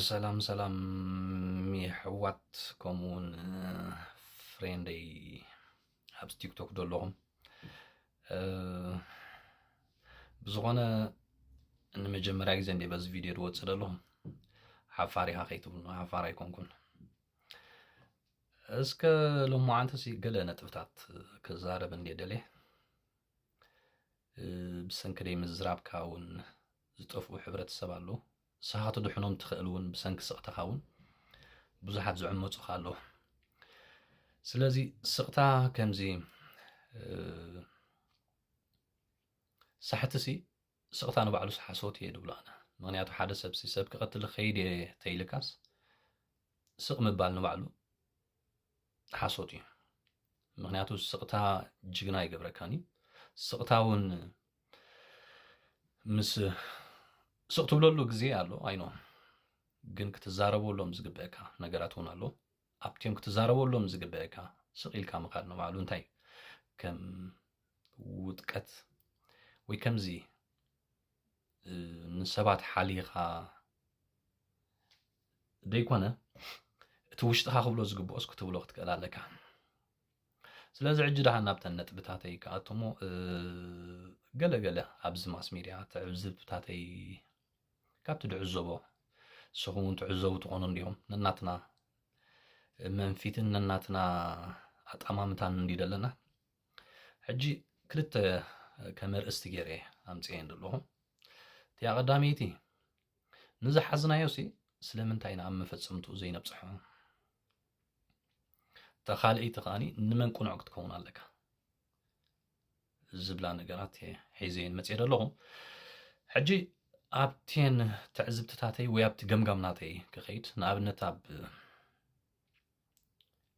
ሰላም ሰላም የሕዋት፣ ከምኡውን ፍሬንደይ ኣብዚ ቲክቶክ ዘለኹም። ብዝኾነ ንመጀመርያ ግዜ እንደ በዚ ቪድዮ ዝወፅእ ዘለኹ፣ ሓፋር ኢኻ ከይትብሉ፣ ሓፋር ኣይኮንኩን። እስከ ሎማዓንቲ ሲ ገለ ነጥብታት ክዛረብ እንደ ደልየ። ብሰንኪ ደይ ምዝራብካ እውን ዝጠፍኡ ሕብረተሰብ ኣሎ። ንስኻ ክትድሕኖም ትኽእል እውን ብሰንኪ ስቕታኻ እውን ብዙሓት ዝዕመፁኻ ኣለዉ። ስለዚ ስቕታ ከምዚ ሳሕቲ ሲ ስቕታ ንባዕሉ ሓሶት እየ ድብሎ ኣነ። ምኽንያቱ ሓደ ሰብ ሲ ሰብ ክቐትል ኸይድ እየ ተይልካስ ስቕ ምባል ንባዕሉ ሓሶት እዩ። ምኽንያቱ ስቕታ ጅግና ይገብረካኒ። ስቕታ እውን ምስ ስቕ ትብለሉ ግዜ ኣሎ ኣይኖ፣ ግን ክትዛረበሎም ዝግበአካ ነገራት እውን ኣሎ። ኣብቲኦም ክትዛረበሎም ዝግበአካ ስቕ ኢልካ ምኻድ ንባዕሉ እንታይ ከም ውጥቀት ወይ ከምዚ ንሰባት ሓሊኻ ደይኮነ እቲ ውሽጥኻ ክብሎ ዝግብኦስ ክትብሎ ክትክእል ኣለካ። ስለዚ ሕጂ ደሓን ናብተን ነጥብታተይ ክኣቱ እሞ፣ ገለገለ ኣብዚ ማስ ሚድያ ትዕዝብትታተይ ካብቲ ድዕዘቦ፣ ንስኹም እውን ትዕዘቡ ትኾኑ እንዲኹም። ነናትና መንፊትን ነናትና ኣጠማምታን እንዲ ደለና። ሕጂ ክልተ ከም ኣርእስቲ ገይረ ኣምፅኤን ዘለኹ። እቲኣ ቀዳመይቲ፣ ንዝሓዝናዮ ሲ ስለምንታይ ኢና ኣብ መፈጸምትኡ ዘይነብጽሖ? እታ ካልኣይቲ ከኣኒ ንመን ቅኑዕ ክትከውን ኣለካ ዝብላ ነገራት እየ ሒዘየን መፅየ ዘለኹ። ሕጂ ኣብቴን ትዕዝብትታተይ ወይ ኣብቲ ገምጋም ናተይ ክኸይድ፣ ንኣብነት ኣብ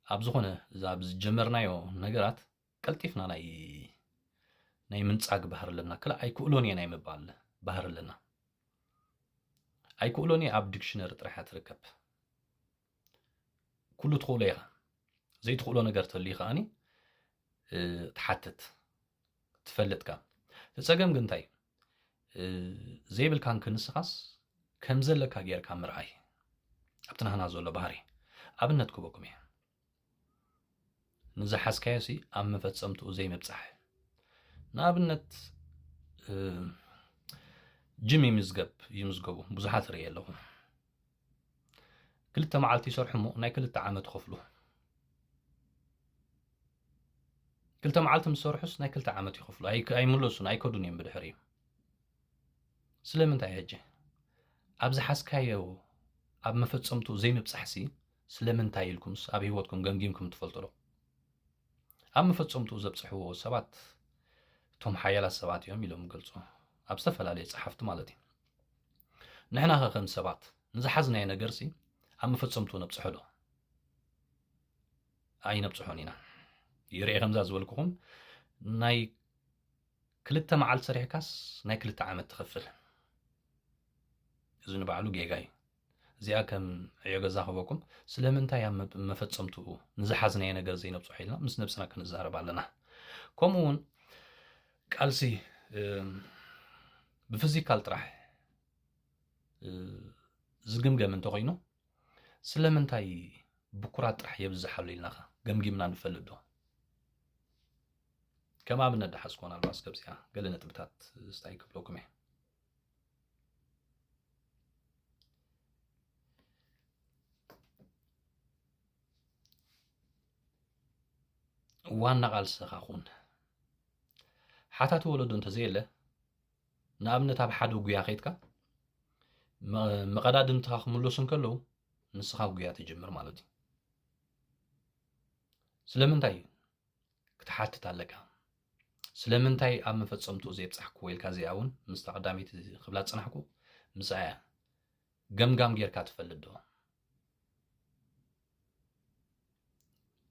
ኣብ ዝኾነ እዛ ኣብ ዝጀመርናዮ ነገራት ቀልጢፍና ናይ ናይ ምንጻግ ባህሪ ኣለና። ክላ ኣይክእሎን እየ ናይ ምባል ባህሪ ኣለና። ኣይክእሎን እየ ኣብ ዲክሽነሪ ጥራሕ እያ ትርከብ። ኩሉ ትኽእሎ ኢኻ። ዘይትኽእሎ ነገር ተልዩ ከኣኒ ትሓትት፣ ትፈልጥካ። እቲ ጸገም ግን እንታይ? ዘይብልካን ክንስኻስ ከም ዘለካ ጌርካ ምርኣይ ኣብቲ ናህና ዘሎ ባህሪ። ኣብነት ክበኩም እየ። ንዝሓዝካዮ ሲ ኣብ መፈጸምትኡ ዘይምብጻሕ። ንኣብነት ጅም ይምዝገብ ይምዝገቡ ብዙሓት ርኢ ኣለኹ። ክልተ መዓልቲ ይሰርሑ እሞ ናይ ክልተ ዓመት ይኸፍሉ። ክልተ መዓልቲ ምስ ሰርሑስ ናይ ክልተ ዓመት ይኸፍሉ። ኣይ- ኣይምለሱን ኣይከዱን እዮም ብድሕሪኡ። ስለምንታይ ሕጂ ኣብ ዝሓዝካዮ ኣብ መፈጸምትኡ ዘይምብጻሕሲ ስለምንታይ ኢልኩምስ ኣብ ህይወትኩም ገምጊምኩም ትፈልጡ ዶ? ኣብ መፈጸምትኡ ዘብጽሕዎ ሰባት እቶም ሓያላት ሰባት እዮም ኢሎም ይገልጹ፣ ኣብ ዝተፈላለየ ጸሓፍቲ ማለት እዩ። ንሕና ኸ ከም ሰባት ንዝሓዝናዮ ነገርሲ ኣብ መፈጸምትኡ ነብጽሖ ዶ? ኣይነብጽሖን ኢና። ይርኤ ከምዛ ዝበልኩኹም ናይ ክልተ መዓልቲ ሰሪሕካስ ናይ ክልተ ዓመት ትኸፍል። እዚ ንባዕሉ ጌጋ እዩ። እዚኣ ከም ዕዮ ገዛ ክበኩም፣ ስለምንታይ ኣብ መ- መፈጸምትኡ ንዝሓዝናዮ ነገር ዘይነብጽሖ ኢልና ምስ ነብስና ክንዛረብ ኣለና። ከምኡ እውን ቃልሲ እም፣ ብፊዚካል ጥራሕ እ፣ ዝግምገም እንተኾይኑ ስለምንታይ ብኩራት ጥራሕ የብዝሓሉ ኢልናኻ ገምጊምና ንፈልጥ ዶ? ከም ኣብነት ደሓዝኮን ኣልባስ ገብዚኣ ገለ ነጥብታት ስታይ ክብለኩም እየ። ዋና ቃልስኻ ኩን። ሓታቲ ወለዶ እንተዘየለ ንኣብነት ኣብ ሓደ ጉያ ከይድካ መ- መቐዳድምትኻ ክምለሱ እንከለዉ ንስኻ ጉያ ትጅምር ማለት እዩ። ስለምንታይ እዩ ክትሓትት ኣለካ? ስለምንታይ ኣብ መፈጸምትኡ ዘይብጻሕክዎ ኢልካ እዚኣ እውን ምስታ ቀዳመይቲ ክብላ ዝጸናሕኩ ምስኣ እያ። ገምጋም ጌርካ ትፈልጥ ዶ?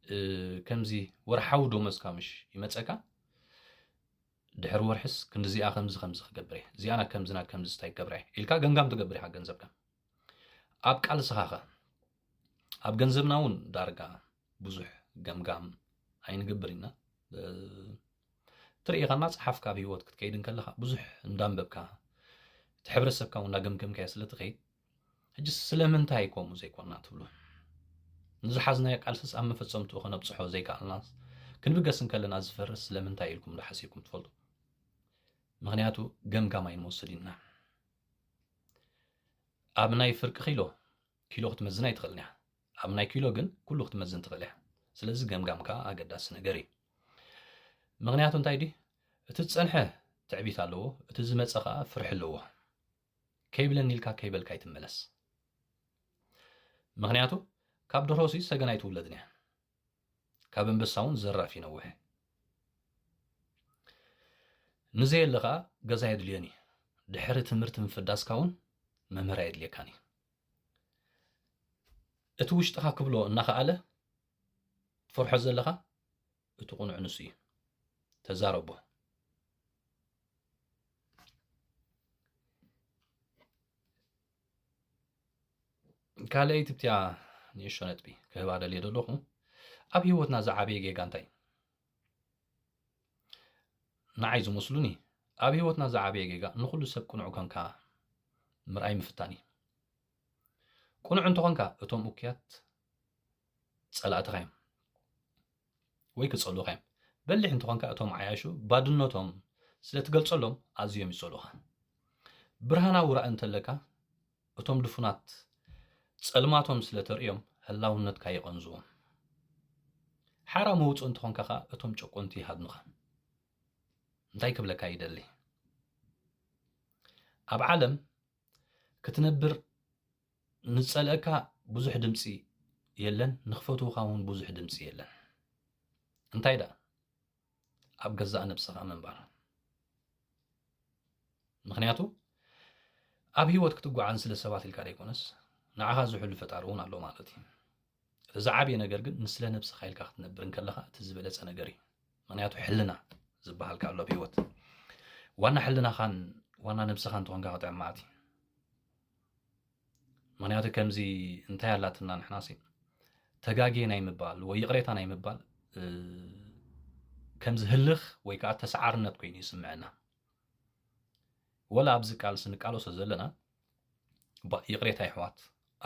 እ፣ ከምዚ ወርሓዊ ደሞዝካ ምሽ ይመጸካ፣ ድሕሪ ወርሕስ ክንዲዚኣ ከምዚ ከምዚ ክገብር እየ፣ እዚኣና ከምዝና ከምዚ ስታይ ክገብር እየ ኢልካ ገምጋም ትገብር ኢኻ ገንዘብካ። ኣብ ቃልስኻ ኸ? ኣብ ገንዘብና እውን ዳርጋ ብዙሕ ገምጋም ኣይንገብር ኢና። እ፣ ትርኢ ኢኻ እናጸሓፍካ ኣብ ህይወት ክትከይድ እንከለኻ ብዙሕ እንዳንበብካ እቲ ሕብረተሰብካ እውን እናገምገምካዮ ስለ ትኸይድ ሕጂ ስለምንታይ ከምኡ ዘይኮንና ትብሉ? ንዝሓዝናዮ ቃልስስ ኣብ መፈጸምትኡ ከነብጽሖ ዘይከኣልናስ፣ ክንብገስ እንከለና ዝፈርስ ስለምንታይ ኢልኩም ዶ ሓሲብኩም ትፈልጡ? ምኽንያቱ ገምጋም ኣይንወስድ ኢና። ኣብ ናይ ፍርቂ ኪሎ፣ ኪሎ ክትመዝን ኣይትኽእልን እያ። ኣብ ናይ ኪሎ ግን ኩሉ ክትመዝን ትኽእል እያ። ስለዚ ገምጋም ከኣ ኣገዳሲ ነገር እዩ። ምኽንያቱ እንታይ ድዩ? እቲ ዝጸንሐ ትዕቢት ኣለዎ፣ እቲ ዝመጸ ከኣ ፍርሒ ኣለዎ። ከይብለኒ ኢልካ ከይበልካ ኣይትመለስ። ምኽንያቱ ካብ ደርሆሲ ሰገን ኣይትውለድን እያ። ካብ ኣንበሳ እውን ዘራፍ ይነውሕ። ንዘየለ ከኣ ገዛ የድልየኒ። ድሕሪ ትምህርቲ ምፍዳስካ እውን መምህር ኣየድልየካን እዩ። እቲ ውሽጥኻ ክብሎ እናኸኣለ ትፈርሖ ዘለኻ እቲ ቁኑዕ ንሱ እዩ። ተዛረቦ። ካልኣይቲ ብቲያ ንእሽቶ ነጥቢ ክህባ ደልየ ዘለኹ፣ ኣብ ህይወትና ዝዓበየ ጌጋ እንታይ? ንዓይ ዝመስሉኒ፣ ኣብ ህይወትና ዝዓበየ ጌጋ ንኹሉ ሰብ ቅኑዕ ኮንካ ምርኣይ ምፍታን እዩ። ቅኑዕ እንተኾንካ እቶም እኩያት ጸላእትኻ እዮም ወይ ክጸልኡኻ እዮም። በሊሕ እንተኾንካ እቶም ዓያሹ ባድነቶም ስለ ትገልጸሎም ኣዝዮም ይጸልኡኻ። ብርሃናዊ ራእይ እንተለካ እቶም ድፉናት ጸልማቶም ስለ ተርእዮም ህላውነትካ የቐንዝዎም። ሓራ መውጽእ እንተኾንካ ኸኣ እቶም ጨቆንቲ ይሃድኑኻ። እንታይ ክብለካ ይደሊ? ኣብ ዓለም ክትነብር ንጸልእካ ብዙሕ ድምጺ የለን፣ ንኽፈትውኻ እውን ብዙሕ ድምጺ የለን። እንታይ ደኣ ኣብ ገዛእ ነብስኻ ምንባር። ምኽንያቱ ኣብ ህይወት ክትጓዓዝ ስለ ሰባት ኢልካ ዘይኮነስ ንዓኻ ዝሕሉ ፈጣሪ እውን ኣሎ ማለት እዩ። እቲ ዝዓበየ ነገር ግን ንስለ ነብስኻ ኢልካ ክትነብር እንከለኻ እቲ ዝበለጸ ነገር እዩ። ምኽንያቱ ሕልና ዝበሃል ከኣ ኣሎ ኣብ ህይወት። ዋና ሕልናኻን ዋና ነብስኻን እንተኾንካ ክጥዕም ማለት እዩ። ምኽንያቱ ከምዚ እንታይ ኣላትና ንሕናሲ ተጋግየ ናይ ምባል ወይ ይቕሬታ ናይ ምባል ከምዚ ህልኽ ወይ ከዓ ተሰዓርነት ኮይኑ ይስምዐና። ወላ ኣብዚ ቃልሲ ንቃለሶ ዘለና ይቕሬታ ይሕዋት፣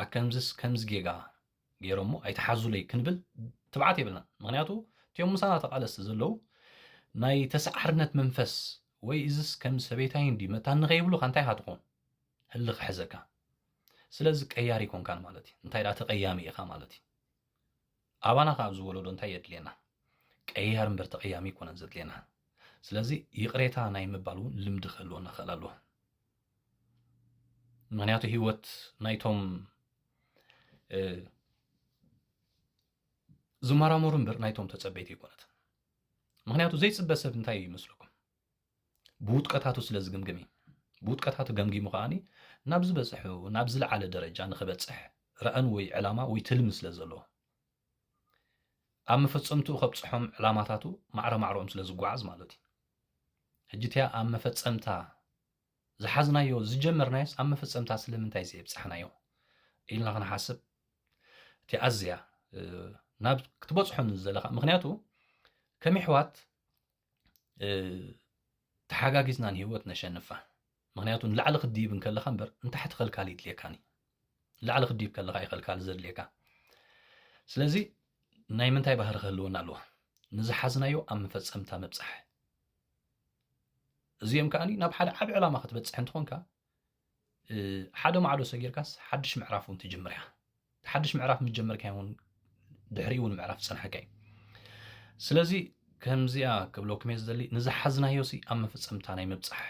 ኣከምዝስ ከምዚ ጌጋ ገይሮሞ ኣይትሓዙለይ ክንብል ትብዓት የብልና። ምኽንያቱ እቲኦም ምሳና ተቓለስቲ ዘለዉ ናይ ተሰዓርነት መንፈስ ወይ እዝስ ከም ሰበይታይ እንዲ መታኒ ከይብሉኻ እንታይ ኢኻ ትኾን? ህልኽ ሕዘካ። ስለዚ ቀያሪ ኮንካን ማለት እዩ። እንታይ ደኣ ተቐያሚ ኢኻ ማለት እዩ። ኣባና ከ ኣብዚ ወለዶ እንታይ የድልየና? ቀያር እምበር ተቐያሚ ኣይኮነን ዘድልየና። ስለዚ ይቕሬታ ናይ ምባል እውን ልምዲ ክህልወና ክኽእል ኣለዎ። ምኽንያቱ ህይወት ናይቶም ዝመራመሩ እምበር ናይቶም ተጸበይቲ ኣይኮነትን። ምኽንያቱ ዘይጽበ ሰብ እንታይ እዩ ይመስለኩም? ብውድቀታቱ ስለ ዝግምግም እዩ። ብውድቀታቱ ገምጊሙ ከኣኒ ናብ ዝበጽሑ ናብ ዝለዓለ ደረጃ ንኽበጽሕ ራእን ወይ ዕላማ ወይ ትልሚ ስለ ዘለዎ ኣብ መፈጸምትኡ ከብጽሖም ዕላማታቱ ማዕረ ማዕረኦም ስለ ዝጓዓዝ ማለት እዩ። ሕጂ እቲኣ ኣብ መፈጸምታ ዝሓዝናዮ ዝጀመርናዮስ ኣብ መፈጸምታ ስለምንታይ ዘየብጻሕናዮ ኢልና ክንሓስብ እቲ ኣዝያ ናብ ክትበጽሖ ንዝደለኻ ምኽንያቱ ከም ይሕዋት ተሓጋጊዝና ንህይወት ነሸንፋ። ምኽንያቱ ንላዕሊ ክድይብ እንከለኻ እምበር ንታሕቲ ከልካል ይድልየካኒ። ንላዕሊ ክድይብ ከለኻ እዩ ከልካል ዘድልየካ። ስለዚ ናይ ምንታይ ባህሪ ክህልወና ኣለዎ? ንዝሓዝናዮ ኣብ መፈጸምታ ምብጻሕ። እዚኦም ከኣኒ ናብ ሓደ ዓቢ ዕላማ ክትበጽሕ እንተኾንካ ሓደ ማዕዶ ሰጊርካስ ሓድሽ ምዕራፍ እውን ትጅምር ኢኻ። እቲ ሓድሽ ምዕራፍ ምስ ጀመርካዮ እውን ድሕሪኡ እውን ምዕራፍ ዝጸንሐካ እዩ። ስለዚ ከምዚኣ ክብለኩም እየ ዝደሊ፣ ንዝሓዝናዮሲ ኣብ መፈጸምታ ናይ ምብጻሕ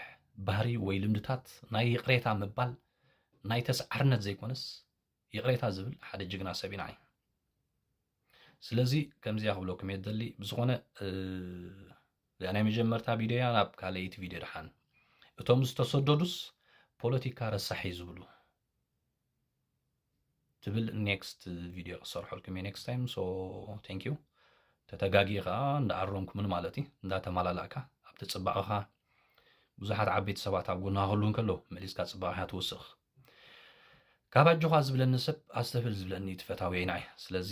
ባህሪ ወይ ልምድታት ናይ ይቕሬታ ምባል ናይ ተስዓርነት ዘይኮነስ ይቕሬታ ዝብል ሓደ ጅግና ሰብ ኢና። ስለዚ ከምዚኣ ክብለኩም እየ ዝደሊ። ብዝኾነ እዚኣ ናይ መጀመርታ ቪድዮ እያ። ናብ ካልኣይቲ ቪድዮ ደሓን። እቶም ዝተሰደዱስ ፖለቲካ ረሳሕ እዩ ዝብሉ ትብል ኔክስት ቪድዮ ክሰርሐልኩም እየ ኔክስት ታይም። So thank you። ተተጋጊ ከዓ እንዳኣረምኩምን ማለት እዩ እንዳተማላላእካ ኣብቲ ፅባቐኻ ብዙሓት ዓበይቲ ሰባት ኣብ ጎንኻ ክህልዉ እንከለዉ መሊስካ ፅባቐኻ ትውስኽ። ካብ ኣጆኻ ዝብለኒ ሰብ ኣስተብህል ዝብለኒ እቲ ፈታዊ ኢና እዩ። ስለዚ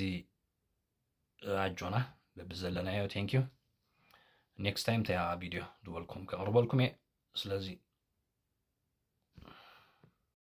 ኣጆና በብዘለናዮ thank you። ኔክስት ታይም ተያ ቪድዮ ዝበልኩም ከቕርበልኩም እየ። ስለዚ